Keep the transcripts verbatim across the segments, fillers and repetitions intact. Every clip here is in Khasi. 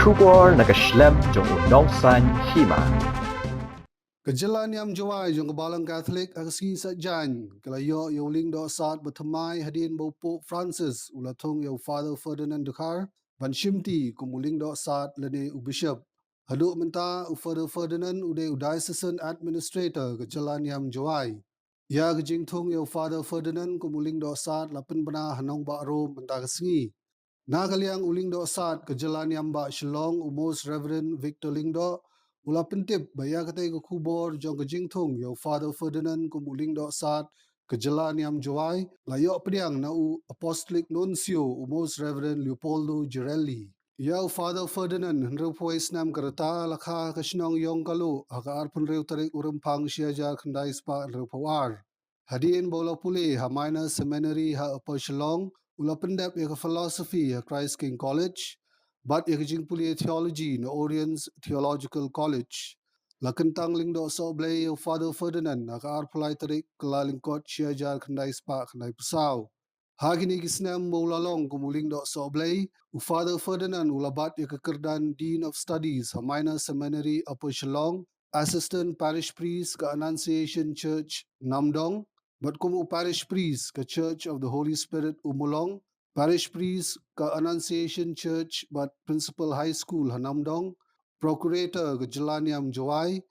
Khubor na ka shlem jong u nongsan hima. Ka jylla niam Jowai jong ka Balang Katholik ha ka sngi Saitjaiñ ka la ïoh ïa u lyngdoh sad ba thymmai hadien ba u Pope Francis u la thung ïa u Father Ferdinand Dkhar ban shimti kum u lyngdoh sad lane u bishop. Haduh mynta u Father Ferdinand u dei u diocesan administrator ka jylla niam Jowai. Ïa ka jingthung ïa u Father Ferdinand kum u lyngdoh sad la pynbna ha nongbah Rome mynta ka sngi. Na ka liang u lyngdoh sad ka jylla niam bah Shillong u Most Reverend Victor Lyngdoh u la pyntip ba ïa katei ka khubor jong ka jingthung ïa u Father Ferdinand kum u lyngdoh sad ka jylla niam Jowai la ïoh pdiang na u Apostolic Nuncio u Most Reverend Leopoldo Girelli. Ïa u Father Ferdinand hynriewphew wei snem ka rta la kha ha ka shnong Ïongkaluh ha ka arphew hynriew tarik u Rymphang shi hajar khyndai spah hynriewphew ar. Hadien ba u la pule ha Minor Seminary ha Upper Shillong u la pyndep ïa ka philosophy ha Christ King College bad ïa ka jingpule theology na Oriens Theological College. La kyntang lyngdoh sohblei ïa u Father Ferdinand ha ka arphew lai tarik Kyllalyngkot shi hajar khyndai spah khyndai phew saw. Ha kine ki snem ba u la long kum u lyngdoh sohblei u Father Ferdinand u la bat ïa ka kyrdan Dean of Studies ha Minor Seminary Upper Shillong, Assistant Parish Priest ka Annunciation Church Namdong bad kum u Parish Priest ka Church of the Holy Spirit Ummulong, Parish Priest ka Annunciation Church bad Principal High School ha Namdong, Procurator ka jylla niam Jowai,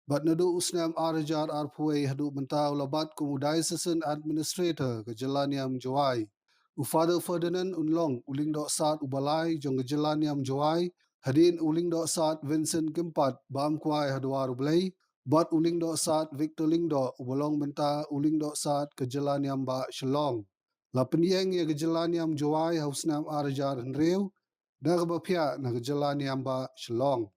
bad naduh u snem ar hajar arphew wei haduh mynta u la bat kum u Diocesan Administrator ka jylla niam Jowai. U Father Ferdinand un long u lyngdoh sad uba lai jong ka jylla niam Jowai hadien u lyngdoh sad Vincent Kympat ba am kwai ha dwar U Blei bad u lyngdoh sad Victor Lyngdoh uba long mynta u lyngdoh sad ka jylla niam bah Shillong. La pynïeng ïa ka jylla niam Jowai ha u snem ar hajar hynriew da kaba phiah na ka jylla niam bah Shillong.